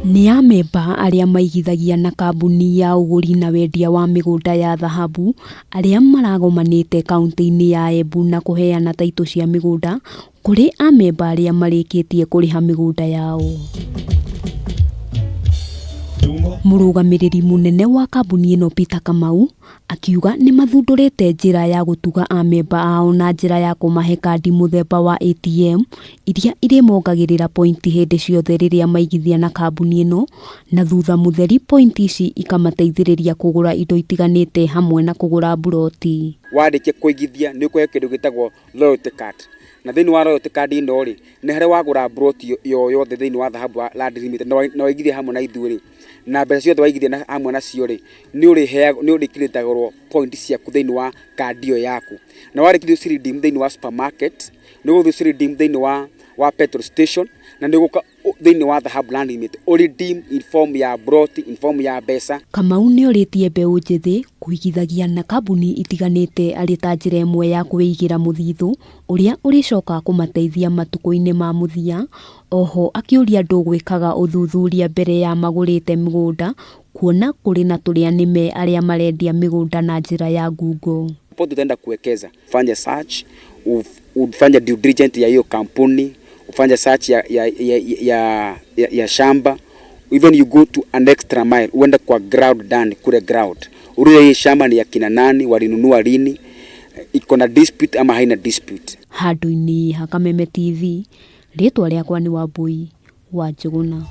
Nĩ amemba arĩa maigithagia na kambuni ya ũgũri na wendia wa mĩgũnda ya thahabu arĩa maragomanĩte kaunti-inĩ ya Embu na kũheana taitũ cia mĩgũnda kũrĩ amemba arĩa marĩkĩtie kũrĩha mĩgũnda yao. Mũrũgamĩrĩri mũnene wa kambuni ĩno Peter Kamau akiuga nĩ mathundũrĩte njĩra ya gũtuga amemba ao na njĩra ya kũmahe kandi mũthemba wa ATM iria irĩmongagĩrĩra pointi hĩndĩ ciothe rĩrĩa maigithia na kambuni ĩno, na thutha mũtheri pointi ici ikamateithĩrĩria kũgũra indo itiganĩte hamwe na kũgũra mburoti. Warĩkia kũigithia nĩ ũkũheo kĩndũ gĩtagwo loyalty card, na thĩinĩ wa loyalty card ĩno rĩ, nĩ harĩa wagũra mburoti o yothe thĩinĩ wa Dhahabu Land Limited na waigithia hamwe na ithuĩ rĩ, na mbeca ciothe waigithia hamwe nacio rĩ, nĩ ũrĩheagwo, nĩ ũrĩkĩrĩtagĩrwo point ciaku thĩinĩ wa kandi ĩyo yaku. Na warĩkia gũthiĩ ũci redeem thĩinĩ wa supermarket, nĩ ũgũthiĩ ũci redeem thĩinĩ wa petrol station, na nĩ ũgũka thĩinĩ wa Dhahabu Land Limited ũ redeem in form ya mburoti, in form ya mbeca. Kamau nĩorĩtie mbeũ njĩthĩ kũigithagia na kambuni itiganĩte arĩ ta njĩra ĩmwe ya kwĩigĩra mũthithũ ũrĩa ũrĩcoka kũmateithia matukũ-inĩ ma mũthia. Oho akĩũria andũ gwĩkaga ũthuthuria mbere ya magũrĩte mĩgũnda kuona kũrĩ na tũrĩa nĩme arĩa marendia mĩgũnda na njĩra ya ngungo. Popote utaenda kuwekeza, fanya search, ufanye due diligence ya hiyo kampuni, ufanye search ya shamba, even you go to an extra mile, uende kwa ground ndani kule ground, ulize hii shamba ni ya kina nani, walinunua lini, iko na dispute ama haina dispute. Handũ-inĩ ha Kameme TV, rĩtwa rĩakwa nĩ Wambui wa Njũgũna.